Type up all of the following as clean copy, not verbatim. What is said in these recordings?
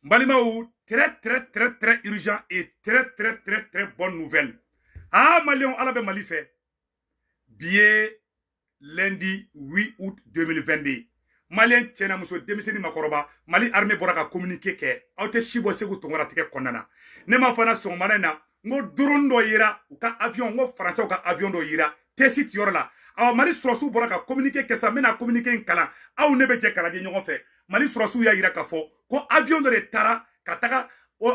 N balimaw, très très très très urgent et très très très très bonne nouvelle. Ah, Maliyɛnw, Ala bɛ Mali fɛ. Bi ye lundi 8 août 2022. Maliyɛn cɛ n'a muso, denmisɛnnin, makɔrɔba, Mali armée bɔra ka communiqué kɛ. Aw tɛ si bɔ Segu Tunkara tigɛ kɔnɔna na. Ne ma fana sɔgɔmada in na, n ko drone dɔ yera u ka avion, n ko Faransɛw ka avion dɔ yera Tessit yɔrɔ la. Awa, Mali sɔrɔsiw bɔra ka communiqué kɛ sa. N bɛna communiqué in kalan, aw ne bɛ jɛ k'a lajɛ ɲɔgɔn fɛ. Mali sɔrɔsiw y'a yira k'a fɔ ko avion dɔ de taara ka taga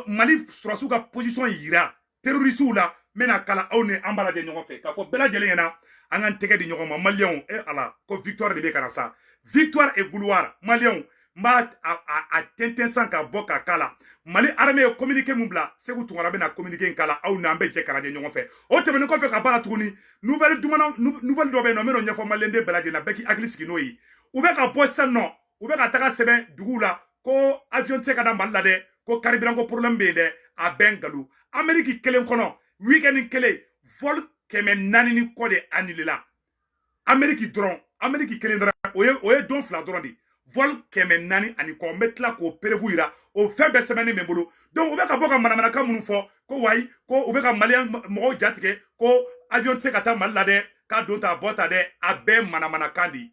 Mali sɔrɔsiw ka position yira terrorisiw la. N bɛna kalan, aw ni an b'a lajɛ ɲɔgɔn fɛ k'a fɔ bɛɛ lajɛlen ɲɛna, an k'an tɛgɛ di ɲɔgɔn ma. Maliyɛnw, e Ala, ko victoire de bɛ ka na sa, victoire et gloire. Maliyɛnw, n b'a a tɛntɛn san ka bɔ ka k'a la. Mali armée ye communiqué mun bila, Segu Tunkara bɛna communiqué in k'a la, aw n'an bɛ jɛ k'a lajɛ ɲɔgɔn fɛ. O tɛmɛnen kɔfɛ ka baara tuguni, nouvelle duman, nouvelle dɔ bɛ yen nɔ, n bɛn'o ɲɛfɔ maliyɛnden bɛɛ lajɛlen na, bɛɛ k'i hakili sigi n'o ye. U bɛ ka bɔ sisan nɔ, u bɛ ka taga sɛbɛn duguw la ko avion tɛ se ka na Mali la dɛ, ko carburant ko problème bɛ yen dɛ. A bɛɛ nkalon. Amérique kelen kɔnɔ, weekend kelen, vol 400 ni kɔ de annulé la. Amérique dɔrɔn, Amérique kelen dɔrɔn, o ye don 2 dɔrɔn de, vol 400 ani kɔ. N bɛ tila k'o preuve yira, o fɛn bɛɛ sɛbɛnnen bɛ n bolo. Donc u bɛ ka bɔ ka manamanakan minnu fɔ ko wayi, ko u bɛ ka Maliyɛn mɔgɔw jatigɛ ko avion tɛ se ka taa Mali la dɛ, k'a don ta bɔ ta dɛ, a bɛɛ manamanakan de,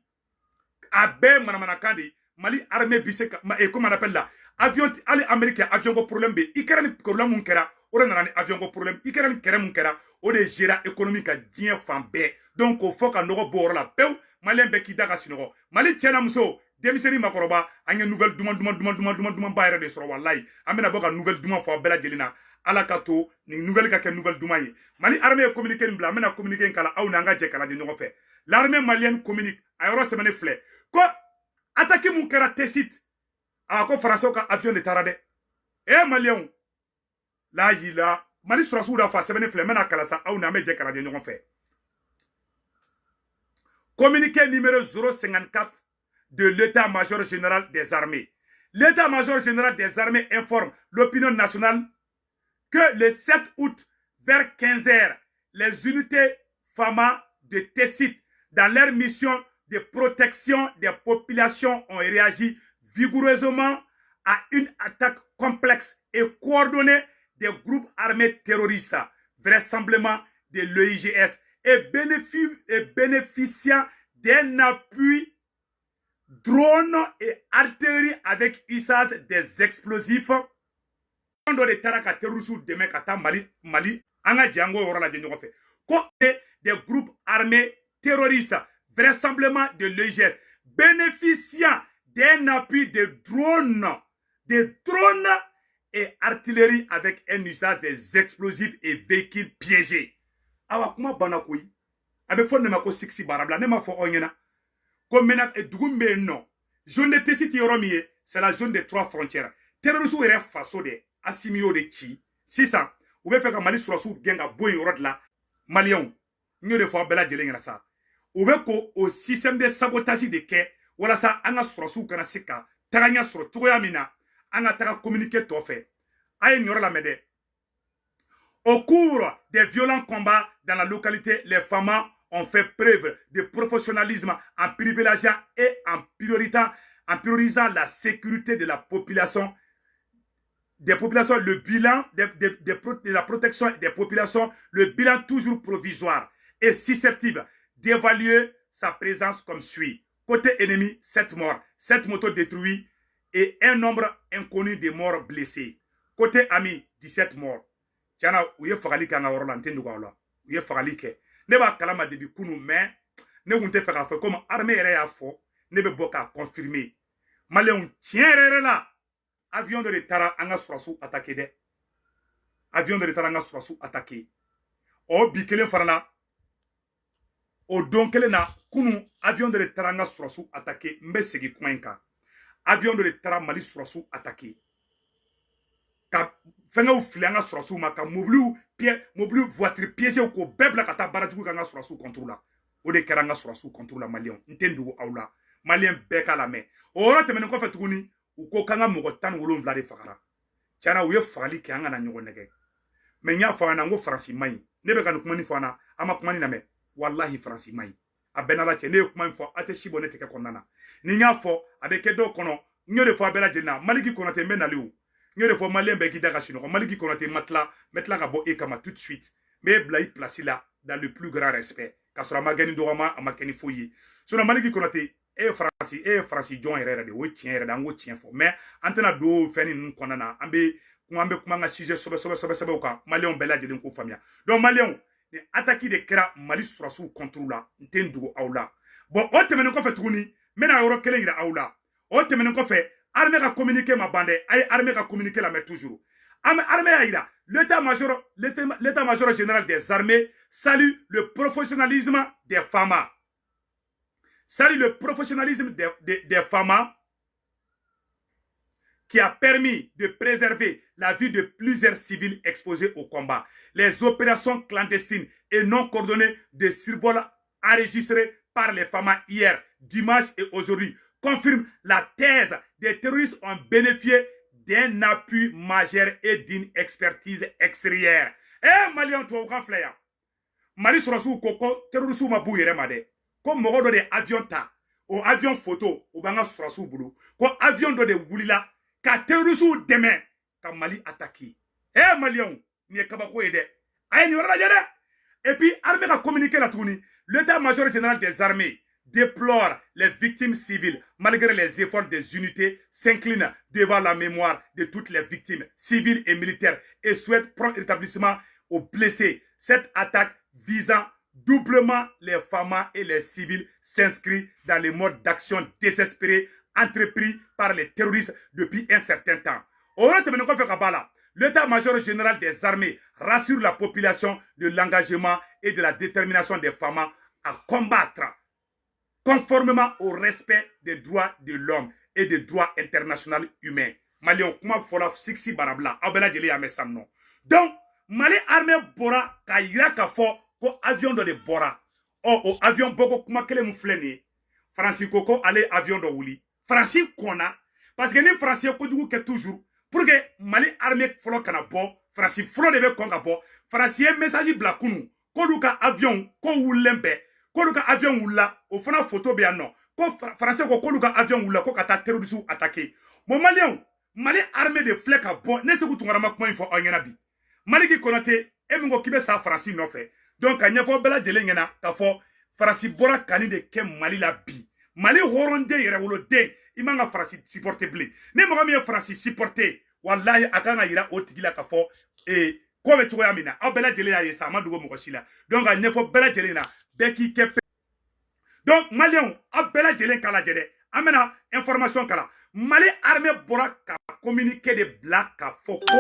a bɛɛ manamanakan de. Mali armée bi se ka et comment on appelle la avion, hali Amérique avion ko problème bɛ. Ukraine problème mun kɛra, o de nana ni avion ko problème. Ukraine kɛlɛ mun kɛra, o de gérera économie ka diɲɛ fan bɛɛ. Donc k'o fɔ ka nɔgɔ bɔ o yɔrɔ la pewu, Maliyɛn bɛɛ k'i da ka sunɔgɔ. Mali cɛ n'a muso, denmisɛnnin, makɔrɔba, an ye nouvelle duman duman duman duman duman duman ba yɛrɛ de sɔrɔ. Walayi, an bɛna bɔ ka nouvelle duman fɔ aw bɛɛ lajɛlen na. Ala ka to nin nouvelle ka kɛ nouvelle duman ye. Mali armée ye communiqué nin bila, an bɛna communiqué in kala, aw n'an ka jɛ k'a lajɛ ɲɔgɔn fɛ. L'armée malienne communique. A yɔrɔ sɛbɛnnen filɛ ko attaque mun kɛra Tessit, a ko Faransɛw ka avion de taara dɛ. E Maliyɛnw, la Mali sɔrɔsiw da fa sɛbɛnni filɛ, n bɛna kalan sa, aw n'an bɛ jɛ k'a lajɛ ɲɔgɔn fɛ. Communiqué numéro 054 de l'état-major général des armées. L'état-major général des armées informe l'opinion nationale que le 7 août vers 15 heures, les unités FAMA de Tessit, dans leur mission de protection des populations, ont réagi vigoureusement à une attaque complexe et coordonnée des groupes armés terroristes, vraisemblablement de l'EIGS, et bénéficiant d'un appui drone et artillerie avec usage des explosifs. Dɔ de taara ka terroristes dɛmɛ ka taa Mali. An ka jɛ an k'o yɔrɔ lajɛ ɲɔgɔn fɛ ko des groupes armés terroristes, vraisemblablement de l'EIGS, bénéficiant d'un appui de drones et artillerie avec un usage des explosifs et véhicules piégés. Awa, kuma banna koyi. A bɛ fɔ ne ma ko siksi baarabila. Ne ma fɔ aw ɲɛna ko mena dugu min bɛ yen nɔ, zone de Tessit yɔrɔ min ye, c'est la zone des trois frontières. Terroristes yɛrɛ faso de Assimi y'o de ci. Sisan u bɛ fɛ ka Mali sɔrɔsiw gɛn ka bɔ yen yɔrɔ de la. Maliyɛnw, n y'o de fɔ aw bɛɛ lajɛlen ɲɛna sa, u bɛ ko o système de sabotage de kɛ walasa an ka sɔrɔsiw kana se ka taga ɲɛ sɔrɔ cogoya min na. An ka taga communiqué tɔ fɛ, a ye nin yɔrɔ lamɛn dɛ. Au cours des violents combats dans la localité, les FAMA ont fait preuve de professionnalisme en privilégiant et en priorisant la sécurité de la population, des populations, le bilan de la protection des populations, le bilan toujours provisoire et susceptible d'évaluer sa présence comme suit. Côté ennemi, 7 morts, 7 motos détruites et un nombre inconnu de morts blessés. Côté ami, 17 morts. Tiɲɛna, u ye fagali kɛ an ka yɔrɔ la, n tɛ nɔgɔ aw la, u ye fagali kɛ. Ne b'a kalama depuis kunu, mais ne kun tɛ fɛ k'a fɔ. Komi armée yɛrɛ y'a fɔ, ne bɛ bɔ k'a confirmer. Maliyɛnw, tiɲɛ yɛrɛ yɛrɛ la, avion dɔ de taara an ka sɔrɔsiw attaquer dɛ, avion dɔ de taara an ka sɔrɔsiw attaquer. O bi kelen fana la, o don kelen na kunu, avion dɔ de taara an ka sɔrɔsiw attaquer. N bɛ segin kuma in kan, avion dɔ de taara Mali sɔrɔsiw attaquer ka fɛngɛw fili an ka sɔrɔsiw ma, ka mobiliw piɛ, mobili voiture piégé k'o bɛɛ bila ka taa baara jugu kɛ an ka sɔrɔsiw contre la. O de kɛra an ka sɔrɔsiw contre la. Maliyɛnw, n tɛ n dogo aw la, Maliyɛn bɛɛ k'a lamɛn. O yɔrɔ tɛmɛnen kɔfɛ tuguni, u ko k'an ka mɔgɔ 17 de fagara. Tiɲɛna, u ye fagali kɛ, an kana ɲɔgɔn nɛgɛ. Mɛ n y'a fɔ a ɲɛna n ko Faransi man ɲi. Ne bɛ ka nin kuma nin fɔ an na, an ma kuma nin lamɛn. Walahi, Faransi man ɲi. A bɛɛ n'Ala cɛ, ne ye kuma in fɔ, a tɛ si bɔ ne tɛgɛ kɔnɔna na. Ni n y'a fɔ, a bɛ kɛ dɔw kɔnɔ. N y'o de fɔ a bɛɛ lajɛlen na. Maliki Kɔnɔtɛ, n bɛ nali o. N y'o de fɔ malien bɛɛ k'i da ka sunɔgɔ. Maliki Konate ma tila, n bɛ tila ka bɔ e kama tout de suite. N b'e bila i place la dans le plus grand respect. K'a sɔrɔ a ma kɛ ni dɔgɔma, a ma kɛ ni foyi ye. Sinon Maliki Konate, e ye Faransi jɔn yɛrɛ yɛrɛ de, o ye tiɲɛ yɛrɛ de, an k'o tiɲɛ fɔ. Mais an tɛna don fɛn ninnu kɔnɔna na, an bɛ kuma an ka sujet sɛbɛ sɛbɛ sɛbɛ sɛbɛw kan, maliyɛnw bɛɛ lajɛlen k'o faamuya. Donc maliyɛnw, ni attaque de kɛra Mali sɔrɔsiw contre la, n tɛ n dogo aw la. Bon, o tɛmɛnen kɔfɛ tuguni, n bɛna yɔrɔ kelen yira aw la. O tɛmɛnen kɔfɛ, armée ka communiqué ma ban dɛ. A ye armée ka communiqué lamɛn toujours. Armée y'a yira, l'état-major général des armées salue le professionnalisme des FAMA, salue le professionnalisme des FAMA qui a permis de préserver la vie de plusieurs civils exposés au combat. Les opérations clandestines et non coordonnées de survol enregistrées par les FAMA hier, dimanche et aujourd'hui confirment la thèse des terroristes ont bénéficié d'un appui majeur et d'une expertise extérieure. Eh, Malien, tubabukan filɛ yan. Mali sɔrɔsiw ko ko terroristew ma b'u yɛrɛ ma dɛ. Ko mɔgɔ dɔ de ye avion ta, o avion photo o b'an ka sɔrɔsiw bolo. Ko avion dɔ de wulila ka terroristew dɛmɛ ka Mali attaquer. Eh, Maliyɛnw, nin ye kabako ye dɛ. A ye nin yɔrɔ lajɛ dɛ. Et puis armée ka communiqué la tuguni, l'état-major général des armées déplore les victimes civiles malgré les efforts des unités, s'incline devant la mémoire de toutes les victimes civiles et militaires et souhaite prompt rétablissement aux blessés. Cette attaque visant doublement les FAMA et les civils s'inscrit dans les modes d'action désespérés entrepris par les terroristes depuis un certain temps. L'état-major général des armées rassure la population de l'engagement et de la détermination des FAMA à combattre conformément au respect des droits de l'homme et des droits internationaux humains. Maliens, kuma fɔla siksi barabila, aw bɛɛ lajɛlen y'a mɛn sisan nɔ. Donc Mali armée bɔra k'a yira k'a fɔ ko avion dɔ de bɔra. Ɔ, o avion bɔko kuma kelen min filɛ nin ye, Faransi ko ko ale ye avion dɔ wuli. Faransi kɔnna parce que ni Faransi ye kojugu kɛ toujours, pour que Mali armée fɔlɔ kana bɔ, Faransi fɔlɔ de bɛ kɔn ka bɔ. Faransi ye message bila kunun k'olu ka avion ko wulilen bɛɛ, k'olu ka avion wulila, o fana photo bɛ yan nɔ, ko Faransi ko k'olu ka avion wulila ko ka taa terroriste attaquer. Bon, maliyɛnw, Mali armée de filɛ ka bɔ. Ne Segu Tunkara ma kuma in fɔ aw ɲɛna bi. Maliki Konate, e min ko k'i bɛ sa Faransi nɔfɛ, donc ka ɲɛfɔ bɛɛ lajɛlen ɲɛna k'a fɔ Faransi bɔra ka nin de kɛ Mali la bi. Mali hɔrɔnden, yɛrɛwoloden, i man ka Faransi supporter bilen. Ni mɔgɔ min ye Faransi supporter, walahi a kan ka yira o tigi la k'a fɔ ee ko bɛ cogoya min na. Aw bɛɛ lajɛlen y'a ye sa, a ma dogo mɔgɔ si la. Donc ka ɲɛfɔ bɛɛ lajɛlen na, bɛɛ k'i kɛ. Donc maliyɛnw, aw bɛɛ lajɛlen k'a lajɛ dɛ, an bɛna information kalan. Mali armée bɔra ka communiqué de bila k'a fɔ ko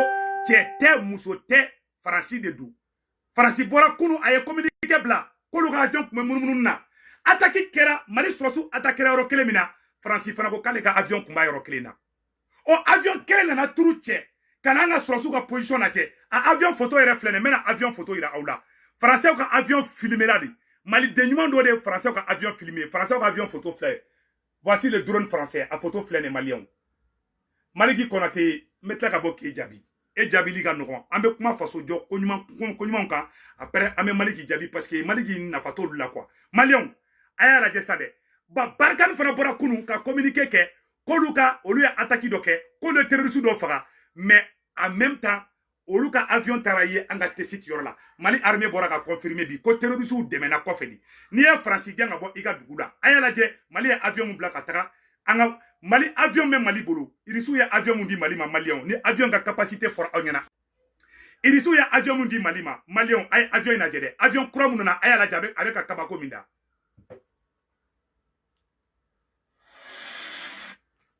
cɛ tɛ, muso tɛ, Faransi de don. Faransi bɔra kunu, a ye communiqué bila k'olu ka avion tun bɛ munumunu na, attaque kɛra, Mali sɔrɔsiw attaque kɛra yɔrɔ kelen min na, Faransi fana ko k'ale ka avion tun b'a yɔrɔ kelen na. O avion kelen nana turu cɛ ka n'an ka sɔrɔsiw ka position lajɛ. A avion photo yɛrɛ filɛ nin ye, n bɛna avion photo yira aw la. Faransɛw ka avion filmera de, maliden ɲuman dɔ de ye faransɛw ka avion filmé. Faransɛw ka avion photo filɛ, voici le drone français, a photo filɛ nin. Maliyɛnw, Maliki Konate, n bɛ tila ka bɔ k'e jaabi. E jaabili ka nɔgɔn, an bɛ kuma faso jɔ ko ɲuman ko ɲumanw kan, après an bɛ Maliki jaabi parce que Maliki nafa t'olu la quoi. Maliyɛnw, a y'a lajɛ sa dɛ. Ba Barikani fana bɔra kunun ka communiqué kɛ k'olu ka olu ye attaque dɔ kɛ, k'olu ye terroriste dɔ faga, mais en même temps olu ka avion taara ye an ka Tessit yɔrɔ la. Mali armée bɔra ka confirmer bi ko terroriste dɛmɛna kɔfɛ de. N'i ye Faransi gɛn ka bɔ i ka dugu la, a y'a lajɛ Mali ye avion mun bila ka taga. An ka Mali avion bɛ Mali bolo, Irisiw ye avion mun di Mali ma. Maliyɛnw, ni avion ka capacité fɔra aw ɲɛna, Irisiw ye avion mun di Mali ma, maliyɛnw, a ye avion in lajɛ dɛ. Avion kura mun nana, a y'a lajɛ, a bɛ ka kabako min da.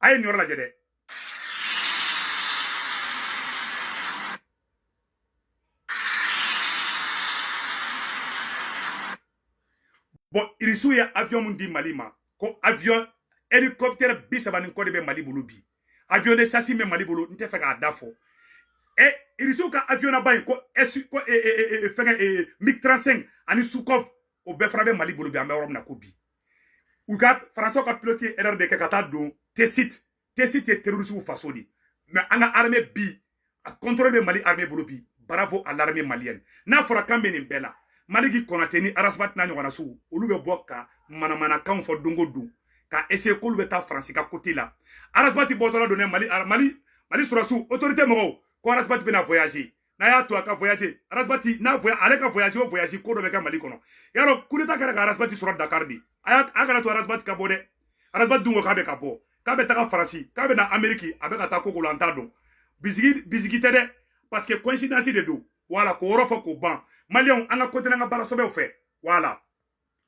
A ye nin yɔrɔ lajɛ dɛ. Bon, Irisiw ye avion mun di Mali ma, ko avion hélicoptère 30 ni kɔ de bɛ Mali bolo bi, avion de chasse bɛ Mali bolo, n tɛ fɛ k'a da fɔ. E Irisiw ka avion naba in ko S ko fɛngɛ MiG 35 ani Sukhoi, o bɛɛ fana bɛ Mali bolo bi. An bɛ yɔrɔ min na ko bi, u ka Faransɛw ka pilote ye erreur de kɛ ka taa don Tessit. Tessit ye terroriste faso de, mais an ka armée bi, a contrôle bɛ Mali armée bolo bi. Bravo à l'armée malienne. N'a fɔra kan bɛ nin bɛɛ la, Maliki Konate ni Arasbat n'a ɲɔgɔnna sugu, olu bɛ bɔ ka manamanakanw fɔ don o don ka essayer k'olu bɛ taa Faransi ka côté la. Arasbat bɔtɔla don dɛ. Mali Mali sɔrɔsiw, autorité mɔgɔw ko Ras Bath bɛna voyager. N'a y'a to a ka voyager, Ras Bath n'a voyage, ale ka voyage, o voyage ko dɔ bɛ kɛ Mali kɔnɔ. Yarɔ, coup d'état kɛra ka Ras Bath sɔrɔ Dakar de. A y'a a kana to Ras Bath ka bɔ dɛ. Ras Bath dun ko k'a bɛ ka bɔ, k'a bɛ taga Faransi, k'a bɛ na Amérique, a bɛ ka taa ko la, an t'a dɔn. Bisigi bisigi tɛ dɛ, parce que coïncidence de don. Voilà, k'o yɔrɔ fɔ k'o ban. Maliyɛnw, an ka continuer an ka baara sɛbɛnw fɛ. Voilà,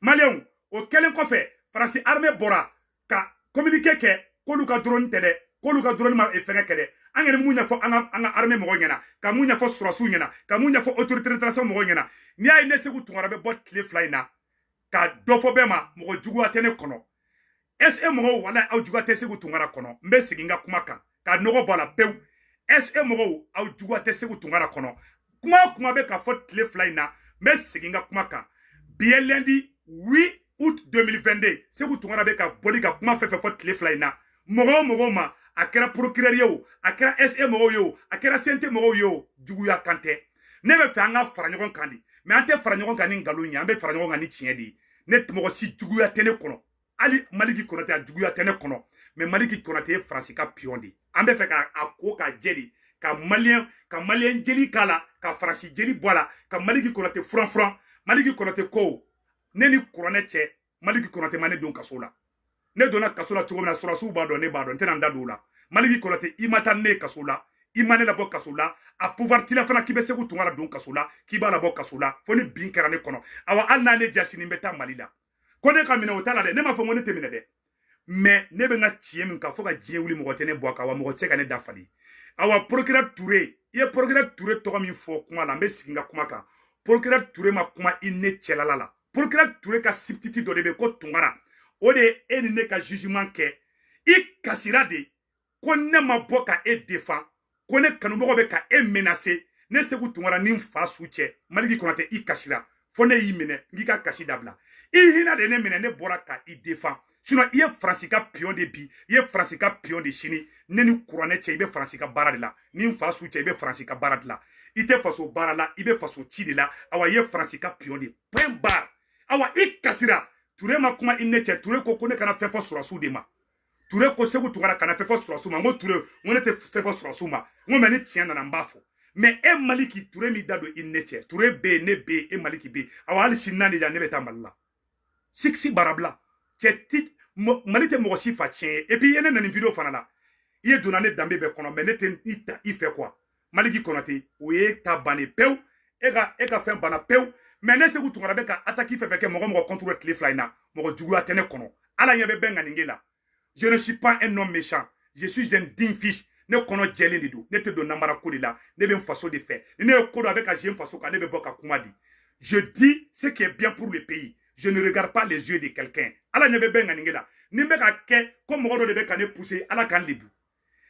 maliyɛnw, o kɛlen kɔfɛ, Faransi armée bɔra ka communiqué kɛ k'olu ka drone tɛ dɛ, k'olu ka drone ma fɛngɛ kɛ dɛ. An yɛrɛ mun ɲɛfɔ an ka armée mɔgɔw ɲɛna, ka mun ɲɛfɔ sɔrɔsiw ɲɛna, ka mun ɲɛfɔ autorité de transition mɔgɔw ɲɛna? N'i y'a ye ne Segu Tunkara bɛ bɔ tile 2 in na ka dɔ fɔ bɛɛ ma, mɔgɔ juguya tɛ ne kɔnɔ. SE mɔgɔw, wala aw juguya tɛ Segu Tunkara kɔnɔ. N bɛ segin n ka kuma kan ka nɔgɔ bɔ a la pewu. SE mɔgɔw, aw juguya tɛ Segu Tunkara kɔnɔ. Kuma o kuma bɛ ka fɔ tile 2 in na, n bɛ segin n ka kuma kan. Bi ye lundi 8 août 2022. Segu Tunkara bɛ ka bɔli ka kuma fɛn fɛn fɔ tile 2 in na, mɔgɔ o mɔgɔw ma, a kɛra procureur ye o, a kɛra SE mɔgɔw ye o, a kɛra CNT mɔgɔw ye o, juguya kan tɛ. Ne bɛ fɛ an ka fara ɲɔgɔn kan de, mais an tɛ fara ɲɔgɔn kan ni nkalon ye, an bɛ fara ɲɔgɔn kan ni tiɲɛ de ye. Ne mɔgɔ si juguya tɛ ne kɔnɔ, hali Maliki Kɔnɔtɛ, a juguya tɛ ne kɔnɔ. Mais Maliki Kɔnɔtɛ ye Faransi ka pion de ye. An bɛ fɛ ka a ko ka jɛ de, ka maliyɛn jeli k'a la, ka Faransi jeli bɔ a la, ka Maliki Kɔnɔtɛ furan furan. Maliki Kɔnɔtɛ ko ne ni kuranɛ cɛ, Maliki Kɔnɔtɛ ma ne don kaso la. Ne donna kaso la cogo min na, sɔrɔsiw b'a dɔn, ne b'a dɔn, n tɛna n da don o la. Maliki Kɔnɔtɛ, i ma taa ne ye kaso la, i ma ne labɔ kaso la. A pouvoir t'i la fana k'i bɛ Segu Tunkara don kaso la, k'i b'a labɔ kaso la, fo ni bin kɛra ne kɔnɔ. Awa, hali n'a ne ja, sini n bɛ taa Mali la. Ko ne ka minɛ, o t'a la dɛ. Ne m'a fɔ ko ne tɛ minɛ dɛ, mais ne bɛ n ka tiɲɛ min kan fo ka diɲɛ wuli, mɔgɔ tɛ ne bɔ a kan wa, mɔgɔ tɛ se ka ne dafali. Awa, procureur Touré, i ye procureur Touré tɔgɔ min fɔ kuma la, n bɛ sigi n ka kuma kan. Procureur Touré ma kuma i ne cɛlala la. Procureur Touré ka substitut dɔ de bɛ ko Tunkara, o de ye e ni ne ka jugement kɛ. I kasira de ko ne ma bɔ ka e défend, ko ne kanumɔgɔ bɛ ka e menacer. Ne Segu Tunkara ni n fa su cɛ, Maliki Kɔnatɛ, i kasira fo ne y'i minɛ n k'i ka kasi dabila. I hinɛ de ne minɛ, ne bɔra ka i défend. Sinon i ye Faransi ka pion de bi, i ye Faransi ka pion de sini. Ne ni kuranɛ cɛ, i bɛ Faransi ka baara de la. Ni n fa su cɛ, i bɛ Faransi ka baara de la. I tɛ faso baara la, i bɛ faso ci de la. Awa, i ye Faransi ka pion de, point barre. Awa, i kasira. Ture ma kuma i ne cɛ. Ture ko ko ne kana fɛn fɔ sɔrɔsiw de ma. Ture ko Segu Tunkara kana fɛn fɔ sɔrɔsiw ma. N ko Ture, n ko ne tɛ fɛn fɔ sɔrɔsiw ma. N ko mais ni tiɲɛ nana, n b'a fɔ. Mais e Maliki Ture m'i da don i ne cɛ. Ture bɛ yen, ne bɛ yen, e Maliki bɛ yen. Awa, hali sini n'a de ja, ne bɛ taa Mali la. Siksi barabila cɛ ti Mali tɛ mɔgɔ si fa tiɲɛ ye. Et puis i ye ne nani vidéo fana la, i ye donna ne danbe bɛɛ kɔnɔ, mais ne tɛ i ta i fɛ quoi. Maliki Kɔnɔtɛ, o ye ta bannen pewu. E ka fɛn banna pewu. Mais ne Segu Tunkara bɛ ka attaque fɛn fɛn kɛ mɔgɔ mɔgɔ contre tile 2 in na, mɔgɔ juguya tɛ ne kɔnɔ. Ala ɲɛ bɛ bɛn ŋaninge la. Je ne suis pas un homme méchant, je suis un digne fils. Ne kɔnɔ jɛlen de don, ne tɛ don namara ko de la. Ne bɛ n faso de fɛ. Ni ne ye ko dɔ a bɛ ka jouer n faso kan, ne bɛ bɔ ka kuma di. Je dis ce qui est bien pour le pays, je ne regarde pas les yeux de quelqu'un. Ala ɲɛ bɛ bɛn ŋaninge la. Ni n bɛ ka kɛ ko mɔgɔ dɔ de bɛ ka ne pousser, Ala k'an lebu.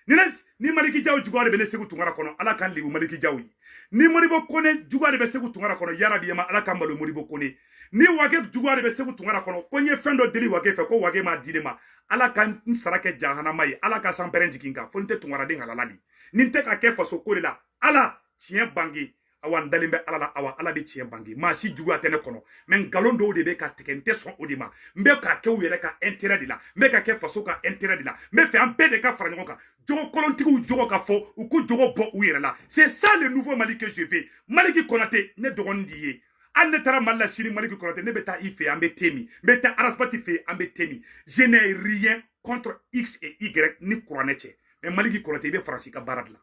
Ni ne ni Maliki Jaw juguya de bɛ ne Segu Tunkara kɔnɔ, Ala k'an lebu Maliki Jaw ye. Ni Modibo Kone juguya de bɛ Segu Tunkara kɔnɔ, yarabi yama, Ala k'an malo Modibo Kone. Ni Wage juguya de bɛ Segu Tunkara kɔnɔ, ko n ye fɛn dɔ deli Wage fɛ, ko Wage m'a di ne ma, Ala ka n sara kɛ jahanama ye. Ala ka sanpɛrɛn jigin kan fo n tɛ Tunkaraden halala de. Ni n tɛ ka kɛ faso ko de la, Ala tiɲɛ bange. Awa, n dalen bɛ Ala la. Awa, Ala bɛ tiɲɛ bange. Maa si juguya tɛ ne kɔnɔ, mais nkalon dɔw de bɛ ka tigɛ, n tɛ sɔn o de ma. N bɛ k'a kɛ u yɛrɛ ka intérêt de la, n bɛ ka kɛ faso ka intérêt de la. N bɛ fɛ an bɛɛ de ka fara ɲɔgɔn kan. Jogo kolontigiw jogo ka fɔ, u k'u jogo bɔ u yɛrɛ la. C'est ça le nouveau Mali que je veux. Maliki Kɔnɔtɛ, ne dɔgɔnin de ye. Hali ne taara Mali la sini, Maliki Kɔnɔtɛ, ne bɛ taa i fɛ yen, an bɛ thé min. N bɛ taa Ras Bath fɛ yen, an bɛ thé min. Je n'ai rien contre X et Y ni kuranɛ cɛ. Mais Maliki Kɔnɔtɛ, i bɛ Faransi ka baara de la.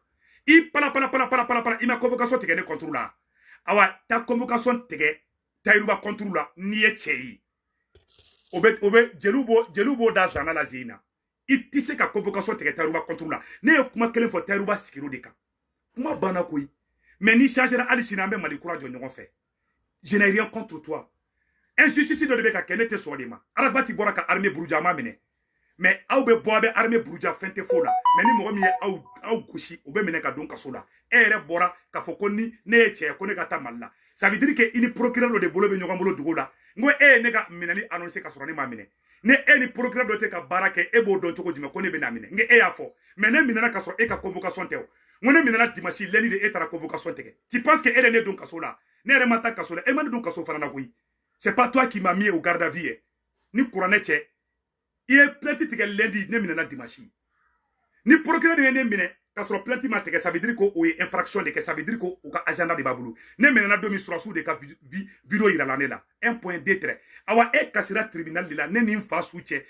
I pala pala pala pala pala pala, i ma convocation tigɛ ne contre la. Awa, ta convocation tigɛ Tayiruba contre la n'i ye cɛ ye. O bɛ jeliw b'o da zana la zen na. I tɛ se ka convocation tigɛ Tayiruba contre la. Ne ye kuma kelen fɔ, Tayiruba sigir'o de kan, kuma banna koyi. Mais ni changera, hali sini an bɛ Mali kura jɔ ɲɔgɔn fɛ. Je n'ai rien contre toi. Injustice dɔ de bɛ ka kɛ, ne tɛ sɔn o de ma. Ras Bath bɔra ka armée buruja, a ma minɛ. Mais aw bɛ bɔ, a bɛ armée buruja, fɛn tɛ fo la. Mais ni mɔgɔ min ye aw gosi, o bɛ minɛ ka don kaso la. E yɛrɛ bɔra k'a fɔ ko ni ne ye cɛ ye, ko ne ka taa Mali la. Ça veut dire que i ni procureur dɔ de bolo bɛ ɲɔgɔn bolo dugu la. N ko e ye ne ka minɛli annoncé ka sɔrɔ ne ma minɛ. Ne e ni procureur dɔ tɛ ka baara kɛ, e b'o dɔn cogo jumɛn ko ne bɛna minɛ? N ko e y'a fɔ, mais ne minɛna ka sɔrɔ e ka convocation tɛ o. N ko ne minɛna dimanche, lundi de e taara convocation tigɛ. Tu penses que e de ne don kaso la? Ne yɛrɛ ma taa kaso la, e ma ne don kaso fana na koyi. C'est pas toi qui m'as mis au garde à vue ye. Ni kuranɛ cɛ, i ye plainte tigɛ lundi, ne minɛna dimanche. Ni procureur de ye ne minɛ. K'a sɔrɔ plainte ma tigɛ, ça veut dire ko o ye infraction de kɛ, ça veut dire ko u ka agenda de b'a bolo. Ne minɛna don min, sɔrɔsiw de ka vidéo yirala ne la. Un point deux trait. Awa e kasira tribunal de la, ne ni n fa su cɛ.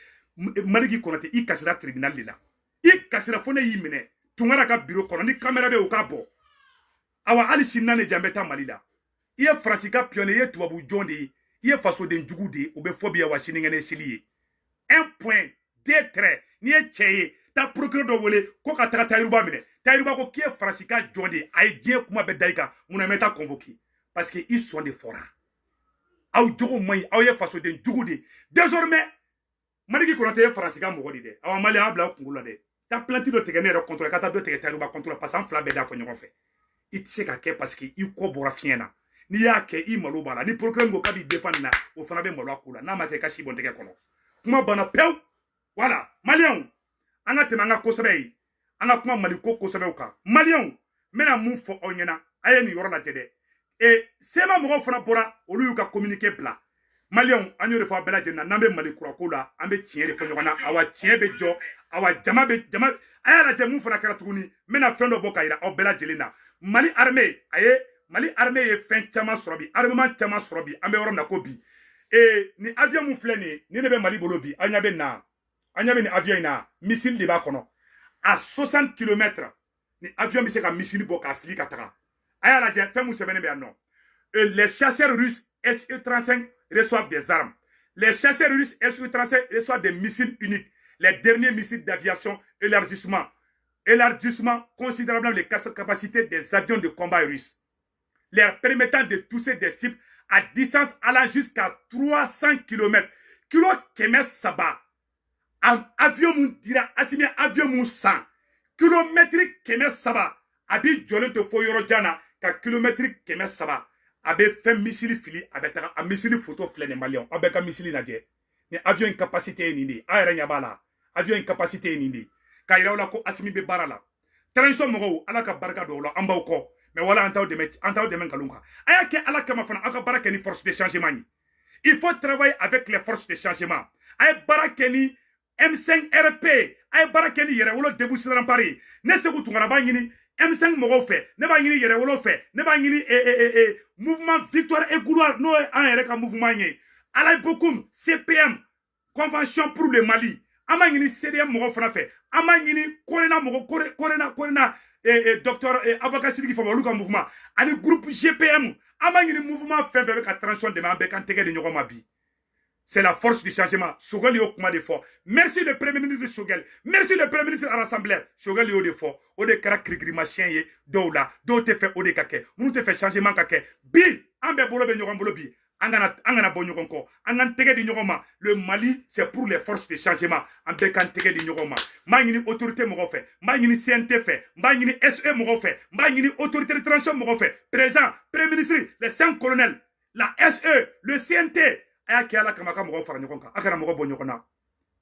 Maliki Konate, i kasira tribunal de la, i kasira fo ne y'i minɛ Tunkara ka bureau kɔnɔ ni caméra bɛ, o ka bɔ. Awa hali sini n'a ne jan bɛ taa Mali la. I ye Faransi ka pion, i ye tubabu jɔn de ye, i ye fasoden jugu de ye, o bɛ fɔ bi wa sinikɛnɛ seli ye. Un point deux trait. N'i ye cɛ ye, taa procureur dɔ wele ko ka taga Tayiruba minɛ. Tayiruba ko k'i ye Faransi ka jɔn de ye, a ye diɲɛ kuma bɛɛ da i kan. Munna i ma taa convoqué? Parce que i sɔn de fɔra. Aw jogo man ɲi, aw ye fasoden jugu de ye. Désormais Maliki Konate ye Faransi ka mɔgɔ de dɛ. Awa Mali, a bila aw kunkolo la dɛ. Taa plainte dɔ tigɛ ne yɛrɛ contre, ka taa dɔ tigɛ Tayiruba contre, parce que an fila bɛɛ da fɔ ɲɔgɔn fɛ. I tɛ se ka kɛ parce que i kɔ bɔra fiɲɛ na. N'i y'a kɛ, i malo b'a la. Ni procureur ko k'a b'i défendre na, o fana bɛ malo a ko la. N'a ma kɛ, i ka si bɔn tɛgɛ kɔnɔ. Kuma banna pewu. Voilà, Maliyɛnw, an ka tɛmɛ an ka kosɛbɛ ye, an ka kuma Mali ko kosɛbɛw kan. Maliyɛnw, n bɛna mun fɔ aw ɲɛna? A ye nin yɔrɔ lajɛ dɛ. CMA mɔgɔw fana bɔra, olu y'u ka communiqué bila. Maliyɛnw, an y'o de fɔ a bɛɛ lajɛlen na, n'an bɛ Mali kura ko la, an bɛ tiɲɛ de fɔ ɲɔgɔn na. Awa tiɲɛ bɛ jɔ, awa jama bɛ jama. A y'a lajɛ mun fana kɛra tuguni. N bɛna fɛn dɔ bɔ ka yira aw bɛɛ lajɛlen na. Mali armée, a ye Mali armée ye fɛn caman sɔrɔ bi, armement caman sɔrɔ bi. An bɛ yɔrɔ min na ko bi, ni avion mun filɛ nin ye, nin de bɛ Mali bolo bi. An ɲɛ bɛ na, an ɲɛ bɛ nin avion in na, missile de b'a kɔnɔ. À 60 km, ni avion bɛ se ka missile bɔ k'a fili ka taga. A y'a lajɛ fɛn mun sɛbɛnnen bɛ yan nɔ. Les chasseurs russes Su-35 reçoivent des armes. Les chasseurs russes Su-35 reçoivent des missiles uniques, les derniers missiles d'aviation élargissement considérablement les capacités des avions de combat russes, leur permettant de toucher des cibles à distance allant jusqu'à 300 km. Kilo kɛmɛ saba. Avion mun dira Asimi, avion mun san kilomɛtiri 300, a b'i jɔlen to fo yɔrɔ jan na ka kilomɛtiri 300, a bɛ fɛn missile fili, a bɛ taga. A missile photo filɛ nin. Maliyɛnw, aw bɛɛ ka missile lajɛ. Ni avion in capacité ye nin de ye, aw yɛrɛ ɲɛ b'a la. Avion in capacité ye nin de ye, k'a yira aw la ko Asimi bɛ baara la. Transition mɔgɔw, Ala ka barika don aw la, an b'aw kɔ. Mais wala an t'aw dɛmɛ, an t'aw dɛmɛ nkalon kan. A y'a kɛ Ala kama fana, aw ka baara kɛ ni force de changement ye. Il faut travailler avec les forces de changement. A ye baara kɛ ni M5 RP, a ye baara kɛ ni Yɛrɛwolo Debout sur Rempart ye. Ne Seku Tunkara b'a ɲini M5 mɔgɔw fɛ, ne b'a ɲini Yɛrɛwolo fɛ, ne b'a ɲini mouvement Victoire et Gloire, n'o ye an yɛrɛ ka mouvement ye, Alain Bokoum, CPM, Convention pour le Mali. An b'a ɲini CDM mɔgɔw fana fɛ, an b'a ɲini Korena mɔgɔ, Korena docteur Abubakar Sidiki Fama, olu ka mouvement, ani groupe GPM. An b'a ɲini mouvement fɛn fɛn bɛ ka transition dɛmɛ, an bɛɛ k'an tɛgɛ di ɲɔgɔn ma bi. C'est la force du changement. Choguel y'o kuma de fɔ. Merci le premier ministre Choguel. Merci le premier ministre à l'Assemblée. Choguel y'o de fɔ. O de kɛra kirikirimasiyɛn ye dɔw la. Dɔw tɛ fɛ o de ka kɛ. Minnu tɛ fɛ changement ka kɛ. Bi, an bɛɛ bolo bɛ ɲɔgɔn bolo bi. An kana bɔ ɲɔgɔn kɔ. An k'an tɛgɛ di ɲɔgɔn ma. Le Mali, c'est pour les forces de changement. An bɛɛ k'an tɛgɛ di ɲɔgɔn ma. N b'a ɲini autorité mɔgɔw fɛ. N b'a ɲini CNT fɛ. N b'a ɲini SE mɔgɔw fɛ. N b'a ɲini autorité de transition mɔgɔw fɛ. Président, premier ministre, les 5 colonels, la SE, le CNT. A y'a kɛ Ala kama, ka mɔgɔw fara ɲɔgɔn kan, a kana mɔgɔ bɔ ɲɔgɔn na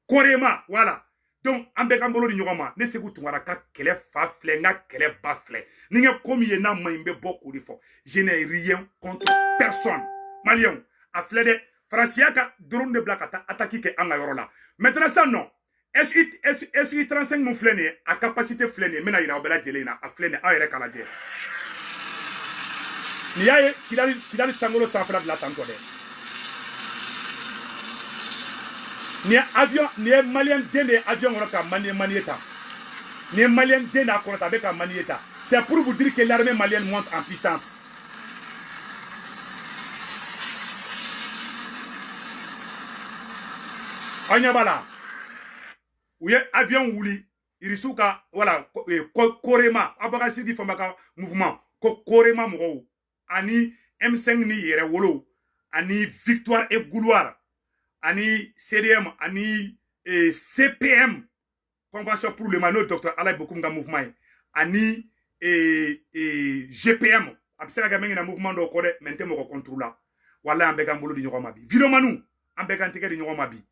korema. Voilà, donc an bɛɛ k'an bolo di ɲɔgɔn ma. Ne Seku Tunkara ka kɛlɛ fa filɛ, n ka kɛlɛ ba filɛ. Ni n kɛ ko min ye n'a ma ɲi, n bɛ bɔ k'o de fɔ. Je n'ai rien contre personne. Maliyɛnw, a filɛ dɛ, Faransiya ka drone de bila ka taa attaque kɛ an ka yɔrɔ la. Maintenant sisan nɔ, SU 35 mun filɛ nin ye, a capacité filɛ nin ye, n bɛna yira aw bɛɛ lajɛlen na. A filɛ nin ye, aw yɛrɛ k'a lajɛ. Nin y'a ye Kidali sankolo sanfɛla de la tantɔ dɛ. Nin ye avion, nin ye maliyɛn den de ye avion kɔnɔ ka manier ta. Nin ye maliyɛn den de a kɔnɔ ta, a bɛ ka manier ta. C'est pour vous dire que l'armée malienne monte en puissance. Aw ɲɛ b'a la, u ye avion wuli irisiw ka, wala Korema, Abubakar Sidiki Fama ka mouvement ko Korema mɔgɔw, ani M5 ni Yɛrɛwolo, ani Victoire et Gloire, ani CDM, ani CPM, Convention pour le Mali, n'o docteur Alain Bokoum ka mouvement ye, ani GPM. A bɛ se ka kɛ min na mouvement dɔw kɔ dɛ, mais n tɛ mɔgɔ contre la. Walahi, an bɛɛ k'an bolo di ɲɔgɔn ma bi. Videomaniw, an bɛɛ k'an tɛgɛ di ɲɔgɔn ma bi.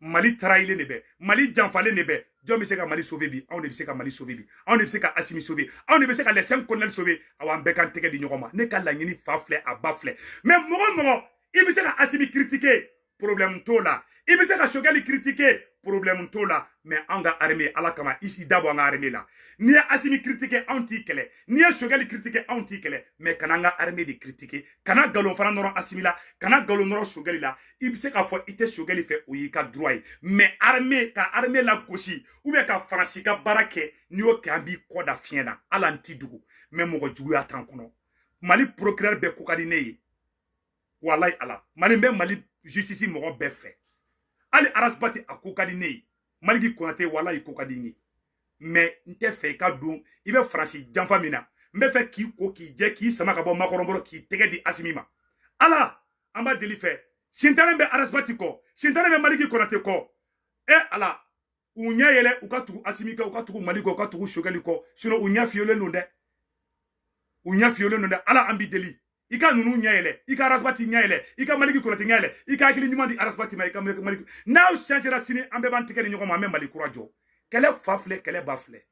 Mali trahilen de bɛ, Mali janfalen de bɛ. Jɔn bɛ se ka Mali sauver bi? Anw de bɛ se ka Mali sauver bi. Anw de bɛ se ka Asimi sauver. Anw de bɛ se ka les 5 colonels sauver. Awa, an bɛɛ k'an tɛgɛ di ɲɔgɔn ma. Ne ka laɲini fa filɛ, a ba filɛ. Mais mɔgɔ mɔgɔ i bɛ se ka Asimi critiquer, problème t'o la. I bɛ se ka Choguel critiquer, problème t'o la, mais an ka armée, Ala kama, i da bɔ an ka armée la. N'i ye Assimi critiquer, anw t'i kɛlɛ. N'i ye Choguel critiquer, anw t'i kɛlɛ, mais kana an ka armée de critiquer. Kana nkalon fana nɔrɔ Assimi la, kana nkalon nɔrɔ Choguel la. I bɛ se k'a fɔ i tɛ Choguel fɛ, o y'i ka droit ye, mais armée, ka armée la gosi ou bien ka Faransi ka baara kɛ, n'i y'o kɛ, an b'i kɔ da fiɲɛ na. Hali an t'i dogo, mais mɔgɔ juguya t'an kɔnɔ. Mali procureur bɛɛ ko ka di ne ye, walayi Ala. Mali bɛ, Mali justice mɔgɔ bɛɛ fɛ. Hali Ras Bath, a ko ka di ne ye. Maliki Konate, walayi, ko ka di n ye, mais n tɛ fɛ i ka don i bɛ Faransi janfa min na. N bɛ fɛ k'i ko k'i jɛ, k'i sama ka bɔ Macron bolo, k'i tɛgɛ di Assimi ma. Ala, an b'a deli fɛ. Sintanɛ bɛ Ras Bath kɔ, sintanɛ bɛ Maliki Konate kɔ. E Ala, u ɲɛ yɛlɛ, u ka tugu Assimi kɔ, u ka tugu Mali kɔ, u ka tugu Choguel kɔ, sinon u ɲɛ fiyɛlen don dɛ, u ɲɛ fiyɛlen don dɛ. Ala, an b'i deli, i ka ninnu ɲɛ yɛlɛ, i ka Ras Bath ɲɛ yɛlɛ, i ka Maliki Konate ɲɛ yɛlɛ, i ka hakili ɲuman di Ras Bath ma, i ka Maliki. N'aw changera sini, an bɛɛ b'an tigɛ di ɲɔgɔn ma, an bɛ Mali kura jɔ. Kɛlɛ fa filɛ, kɛlɛ ba filɛ.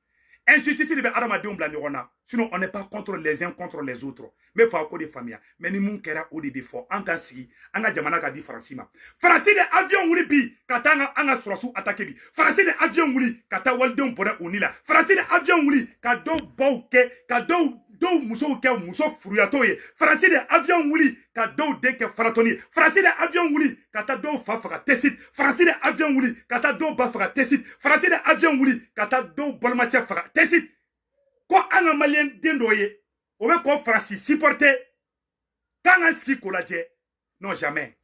Injustice de bɛ adamadenw bila ɲɔgɔn na, sinon on n'est pas contre les uns contre les autres. N bɛ fɛ ko de faamuya, mais ni mun kɛra, o de bɛ fɔ. An ka sigi, an ka jamana ka di Faransi ma. Faransi de avion wuli bi ka taa an ka sɔrɔsiw attaquer bi. Faransi de avion wuli ka taa walidenw bɔnɛ u ni la. Faransi de avion wuli ka dɔw baw kɛ, ka dɔw musow kɛ muso furuyatɔw ye. Faransi de avion wuli ka dɔw den kɛ faratɔni ye. Faransi de avion wuli ka taa dɔw fa faga Tessit. Faransi de avion wuli ka taa dɔw ba faga Tessit. Faransi de avion wuli ka taa dɔw balimacɛ faga Tessit. Ko an ka Malien den dɔ ye, o bɛ kɔ Faransi supporter, k'an ka sigi k'o lajɛ? Non, jamais.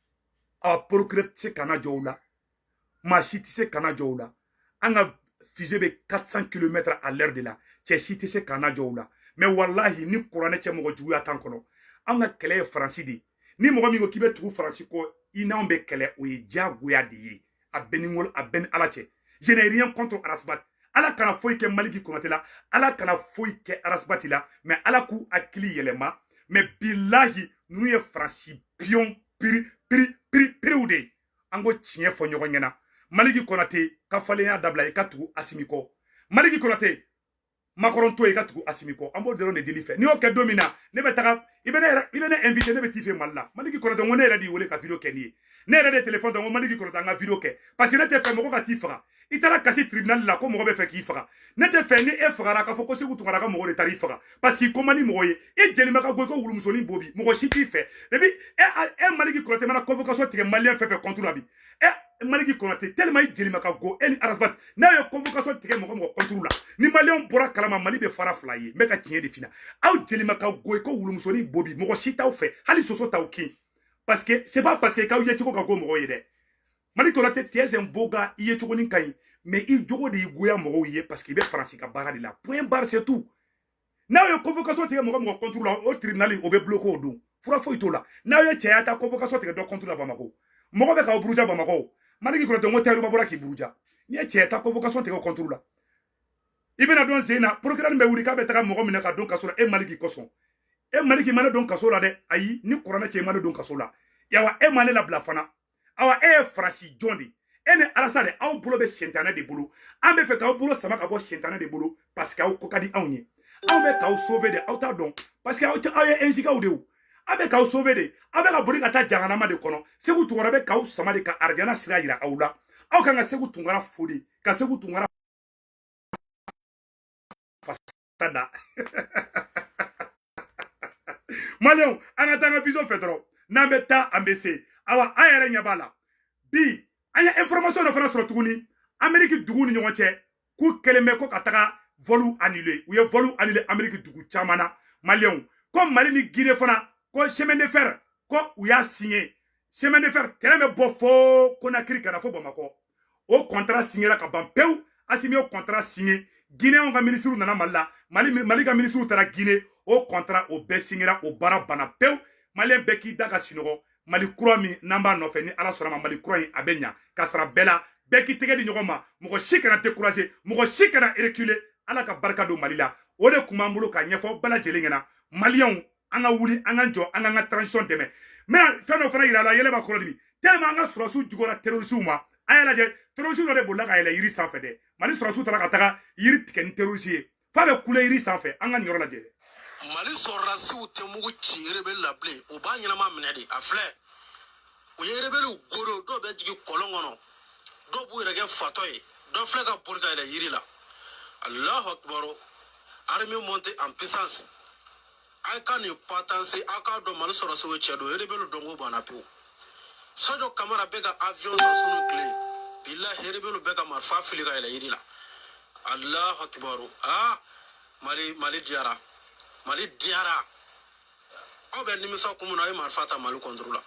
Awa, procureur tɛ se ka na jɔ o la, maa si tɛ se ka na jɔ o la. An ka fusée bɛ 400 km à l'heure de la, cɛ si tɛ se ka na jɔ o la. Mais walahi, ni kuranɛ cɛ, mɔgɔ juguya t'an kɔnɔ. An ka kɛlɛ ye Faransi de ye. Ni mɔgɔ min ko k'i bɛ tugu Faransi kɔ, i n'anw bɛ kɛlɛ, o ye diyagoya de ye. A bɛɛ ni ŋolo, a bɛɛ ni Ala cɛ. Je n'ai rien contre Ras Bath. Ala kana foyi kɛ Maliki Konate la, Ala kana foyi kɛ Ras Bath la, mais Ala k'u hakili yɛlɛma. Mais bilahi, ninnu ye Faransi pion piri piri piri piriw de ye. An ko tiɲɛ fɔ ɲɔgɔn ɲɛna. Maliki Konate ka falenya dabila, i ka tugu Assimi kɔ. Maliki Konate, Macron to, i ka tugu Assimi kɔ. An b'o dɔrɔn de deli fɛ. N'i y'o kɛ don min na, ne bɛ taga, i bɛ ne yɛrɛ, i bɛ ne invité, ne bɛ t'i fɛ Mali la. Maliki Konate, n ko ne yɛrɛ de y'i wele ka vidéo kɛ nin ye. Ne yɛrɛ de téléphone ta, n ko Maliki Konate, an ka vidéo kɛ, parce que ne tɛ fɛ mɔgɔ ka t'i faga. I taara kasi tribunal la ko mɔgɔ bɛ fɛ k'i faga. Ne tɛ fɛ ni e fagara k'a fɔ ko Sékou Tounkara ka mɔgɔ de taara i faga, parce que i ko man di mɔgɔ ye. I jelima ka go i ko wulumusonin bo bi, mɔgɔ si t'i fɛ. Et puis e Maliki Konate mana convocation tigɛ Malien fɛn fɛn contre la bi, e Maliki Konate, tellement i jelima ka go, e ni Ras Bath, n'a ye convocation tigɛ mɔgɔ mɔgɔ contre la, ni Malien bɔra kalama, Mali bɛ fara fila ye. N bɛ ka tiɲɛ de f'i ɲɛna. Aw jelima ka go i ko wulumusonin bo bi, mɔgɔ si t'aw fɛ, hali soso t'aw kin, parce que c'est pas parce que k'aw ye cogo ka go mɔgɔw ye dɛ. Mali Konate, tu es un beau gars, i ye cogonin ka ɲi, mais i jogo de y'i goya mɔgɔw ye, parce que i bɛ Faransi ka baara de la, point barre, c'est tout. N'aw ye convocation tigɛ mɔgɔ mɔgɔ contre la, o tribunal o bɛ bloqué o don, fura foyi t'o la. N'aw ye cɛya ta convocation tigɛ dɔ contre la Bamakɔ, mɔgɔ bɛ k'aw buruja Bamakɔ. Maliki Konate, n ko Tayiruba bɔra k'i buruja. N'i ye cɛ ta convocation tigɛ contre la, i bɛna dɔn sen na, procureur bɛ wuli k'a bɛ taga mɔgɔ minɛ ka don kaso la e Maliki kosɔn. E Maliki ma ne don kaso la dɛ, ayi, ni kuranɛ cɛ, i ma ne don kaso la. Yawa, e ma ne labila fana. Awa, e ye Faransi jɔn de? E ni Alasa de, aw bolo bɛ sɛntanɛ de bolo. An bɛ fɛ k'aw bolo sama ka bɔ sɛntanɛ de bolo, parce que aw ko ka di anw ye. Anw bɛ k'aw sauver de, aw t'a dɔn, parce que aw aw ye NJKaw de ye. Aw bɛ k'aw sauver de, aw bɛ ka boli ka taa jahanama de kɔnɔ. Sékou Tounkara bɛ k'aw sama de ka arijana sira yira aw la. Aw kan ka Sékou Tounkara fo de, ka Sékou Tounkara fasa da. Maliyɛnw, an ka taa an ka vision fɛ dɔrɔn. N'an bɛ taa, an bɛ se. Awa, an yɛrɛ ɲɛ b'a la bi, an ye information dɔ fana sɔrɔ tuguni Ameriki dugu ni ɲɔgɔn cɛ, k'u kɛlen bɛ ko ka taga vol annulé. U ye vol annulé Ameriki dugu caman na. Maliyɛnw, ko Mali ni Guinée fana, ko chemin de fer, ko u y'a signé. Chemin de fer, train bɛ bɔ fo Conakry ka na fo Bamakɔ. O contrat signé ka ban pewu. Assimi y'o contrat signé. Guinéenw ka ministre nana Mali la, Mali ka ministre taara Guinée, o contrat o bɛɛ signé, o baara banna pewu. Malien bɛɛ k'i da ka sinɔgɔ. Mali kura min n'an b'a nɔfɛ, ni Ala sɔnna ma, Mali kura in a bɛ ɲa ka sara bɛɛ la. Bɛɛ k'i tɛgɛ di ɲɔgɔn ma, mɔgɔ si kana décourager, mɔgɔ si kana reculer. Ala ka barika don Mali la. O de kun b'an bolo ka ɲɛfɔ bɛɛ lajɛlen ɲɛna. Maliyɛnw, an ka wuli, an ka jɔ, an k'an ka transition dɛmɛ. N bɛna fɛn dɔ fana yira a la, yɛlɛ b'a kɔrɔ dimi tellement an ka sɔrɔsiw juguyara terrorisiw ma. A y'a lajɛ, terroriste dɔ de bolila ka yɛlɛ yiri sanfɛ dɛ. Mali sɔrɔsiw taara ka taga yiri tigɛ ni terroriste ye f'a bɛ kule yiri sanfɛ. An ka nin yɔrɔ lajɛ. Mali sɔrɔdasiw tɛ mugu ci rebelle la bilen, u b'a ɲɛnama minɛ de. A filɛ. U ye rebelles godo, dɔw bɛ jigin kɔlɔn kɔnɔ, dɔw b'u yɛrɛ kɛ fatɔ ye, dɔ filɛ ka bori ka yɛlɛ yiri la. Allahu akbar, armée montée en puissance. A ka nin patanse, aw k'a dɔn Mali sɔrɔsiw ye cɛ don. Rebelle dɔnko banna pewu. Sadio Kamara bɛ ka avion san sunu tile, bilahi rebelle bɛ ka marifa fili ka yɛlɛ yiri la. Allahu akbar, ah Mali, Mali diyara, Mali diyara. Aw bɛ nimisa kun min na, aw ye marifa ta Mali contre la.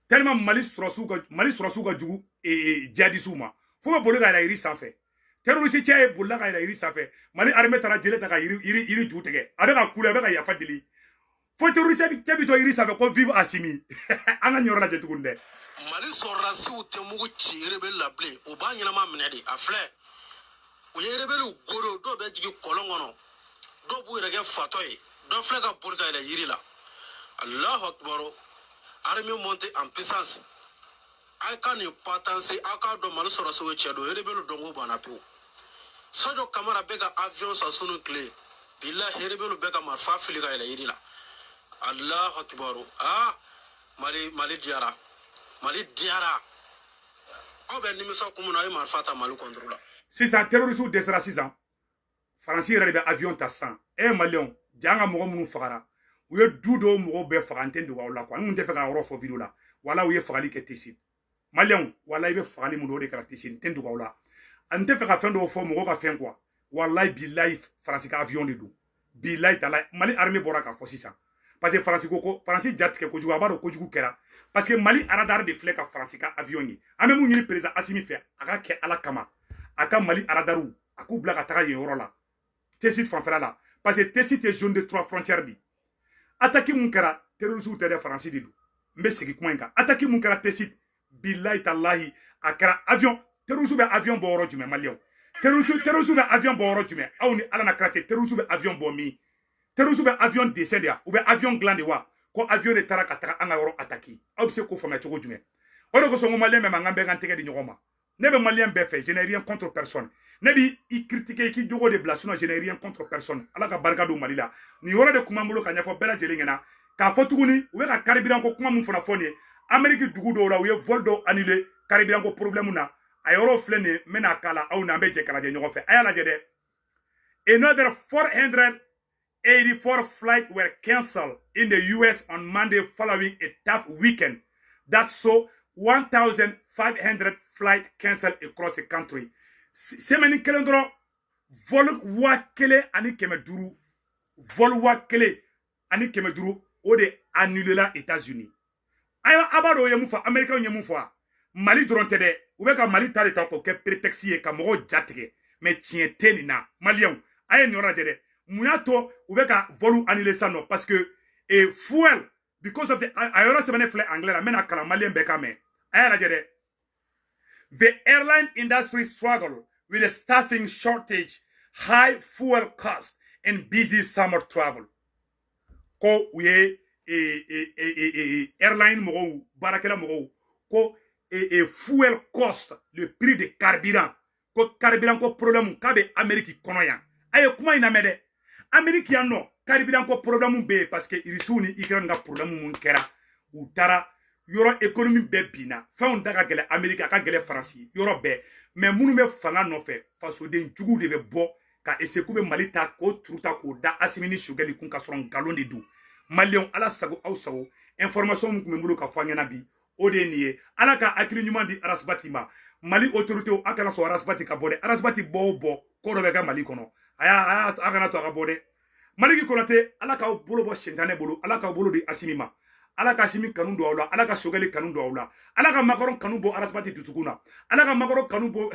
Tellement Mali sɔrɔsiw ka jugu jihadisiw ma, fo bɛ boli ka yɛlɛ yiri sanfɛ. Terroriste cɛ ye bolila ka yɛlɛ yiri sanfɛ. Mali armée taara jele ta ka yiri ju tigɛ. A bɛ ka kule, a bɛ ka yafa deli, fo terroriste cɛ bi to yiri sanfɛ ko vive Assimi. An ka nin yɔrɔ lajɛ tuguni dɛ. Mali sɔrɔdasiw tɛ mugu ci rebelle la bilen, u b'a ɲɛnama minɛ de. A filɛ, u ye rebelle godo, dɔw bɛ jigin kɔlɔn kɔnɔ, dɔw b'u yɛrɛ kɛ fatɔ ye, dɔ filɛ ka bori ka yɛlɛ yiri la. Allahu akbar, armée montée en puissance. A ka nin patanse, aw k'a dɔn Mali sɔrɔsiw ye cɛ don. Rebelle dɔnko banna pewu. Sadio Kamara bɛ ka avion san sunu tile, bilahi rebelle bɛ ka marifa fili ka yɛlɛ yiri la. Allahu akbar, ah Mali, Mali diyara, Mali diyara. Aw bɛ nimisa kun min na, aw ye marifa ta Mali contre la. Sisan terroriste dɛsɛra. Sisan Faransi yɛrɛ de bɛ avion ta sisan. E Maliyɛnw, ja an ka mɔgɔ minnu fagara, u ye du dɔw mɔgɔw bɛɛ faga. N tɛ dogo aw la quoi, n kun tɛ fɛ k'a yɔrɔ fɔ vidéo la. Wala u ye fagali kɛ Tessit. Maliyɛnw, wala i bɛ fagali mun don, o de kɛra Tessit. N tɛ dogo aw la, n tɛ fɛ ka fɛn dɔw fɔ mɔgɔw ka fɛn quoi. Walayi bilayi, Faransi ka avion de don, bilayi tala. Mali armée bɔra k'a fɔ sisan, parce que Faransi ko Faransi ja tigɛ kojugu, a b'a dɔn kojugu kɛra, parce que Mali radar de filɛ ka Faransi ka avion ye. An bɛ mun ɲini président Assimi fɛ? A ka kɛ Ala kama, a ka Mali radarw, a k'u bila ka taga yen yɔrɔ la, Tessit fanfɛla la, parce que Tessit ye zone de trois frontières de. Attaque mun kɛra, terroristes tɛ dɛ, Faransi de don. N bɛ segin kuma in kan. Attaque mun kɛra Tessit, bilayi talahi, a kɛra avion. Terroristes bɛ avion bɔ yɔrɔ jumɛn? Maliyɛnw, terroristes bɛ avion bɔ yɔrɔ jumɛn? Aw ni Ala na kira cɛ, terroristes bɛ avion bɔ min? Terroristes bɛ avion dessin de ya, u bɛ avion dilan de wa? Ko avion de taara ka taga an ka yɔrɔ attaquer, aw bɛ se k'o faamuya cogo jumɛn? O de kosɔn ko Maliyɛn bɛɛ ma, n k'an bɛɛ k'an tɛgɛ di ɲɔgɔn ma. Ne bɛ Maliyɛn bɛɛ fɛ, je n'ai rien contre personne. Ne b'i i critiquer, i k'i jogo de bila, sinon je n'ai rien contre personne. Ala ka barika don Mali la. Nin yɔrɔ de kun b'an bolo ka ɲɛfɔ bɛɛ lajɛlen ɲɛna. K'a fɔ tuguni, u bɛ ka carburant ko kuma mun fana fɔ nin ye, Amérique dugu dɔw la, u ye vol dɔw annulé carburant ko problème na. A yɔrɔ filɛ nin ye, n bɛna k'a la, aw n'an bɛ jɛ k'a lajɛ ɲɔgɔn fɛ. A y'a lajɛ dɛ. Another 484 flights were cancelled in the US on Monday following a tough weekend that saw 1,500 flights cancelled across the country. Semaine kelen dɔrɔn, vol 1500, vol 1500, o de annulé la États-Unis. Ayiwa, a b'a dɔn o ye mun fɔ? Américains ye mun fɔ? Mali dɔrɔn tɛ dɛ, u bɛ ka Mali ta de ta k'o kɛ prétexte ye ka mɔgɔw ja tigɛ, mais tiɲɛ tɛ nin na. Maliyɛnw, a ye nin yɔrɔ lajɛ dɛ. Mun y'a to u bɛ ka vol annulé sisan nɔ? Parce que fuel, because of the, a yɔrɔ sɛbɛnnen filɛ anglais la, n bɛna kalan, Maliyɛn bɛɛ ka mɛn. A y'a lajɛ dɛ. The airline industry struggle with a staffing shortage, high fuel cost and busy summer travel. Ko u ye airline mɔgɔw, baarakɛla mɔgɔw ko fuel cost, le prix de carburant, ko carburant ko problème k'a bɛ Amérique kɔnɔ yan. A ye kuma in lamɛn dɛ. Amérique yan nɔ, carburant ko problème bɛ yen, parce que Irisiw ni Ukraine ka problème mun kɛra, u taara yɔrɔ économie bɛɛ binna, fɛnw da ka gɛlɛn Amérique, a ka gɛlɛn Faransi, yɔrɔ bɛɛ. Mais minnu bɛ fanga nɔfɛ, fasoden juguw de bɛ bɔ ka essayer k'u bɛ Mali ta k'o turu ta k'o da Assimi ni Choguel kun, ka sɔrɔ nkalon de don. Maliyɛnw, Ala sago aw sago. Information min tun bɛ n bolo ka fɔ an ɲɛna bi, o de ye nin ye. Ala ka hakili ɲuman di Ras Bath ma. Mali autorité, a kana sɔn Ras Bath ka bɔ dɛ. Ras Bath bɔ o bɔ, ko dɔ bɛ kɛ Mali kɔnɔ. A y'a a kana to a ka bɔ dɛ. Maliki Konate, Ala k'aw bolo bɔ sentanɛ bolo, Ala k'aw bolo di Assimi ma. Ala ka Assimi kanu don aw la, Ala ka Choguel kanu don aw la, Ala ka Macron kanu bɔ Ras Bath dusukun na, Ala ka Macron kanu bɔ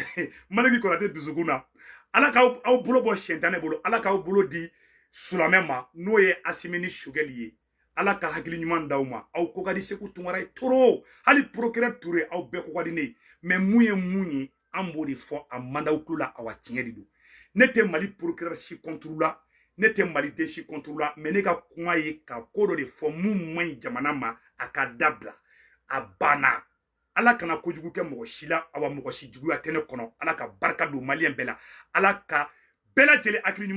Maliki Konate dusukun na. Ala k'aw aw bolo bɔ sentanɛ bolo, Ala k'aw bolo di silamɛ ma, n'o ye Assimi ni Choguel ye. Ala ka hakili ɲuman d'aw ma. Aw ko ka di Seku Tunkara ye toro, hali procureur Ture, aw bɛɛ ko ka di ne ye. Mais mun ye mun ye, an b'o de fɔ, a man d'aw tulo la. Awa, tiɲɛ de don. Ne tɛ Mali procureur si contre la, ne tɛ Maliden si contre la, mais ne ka kuma ye ka ko dɔ de fɔ mun man ɲi jamana ma, a ka dabila, a banna. Ala kana kojugu kɛ mɔgɔ si la. Awa, mɔgɔ si juguya tɛ ne kɔnɔ. Ala ka barika don Maliyɛn bɛɛ la, Ala ka bɛɛ lajɛlen hakili ɲuman.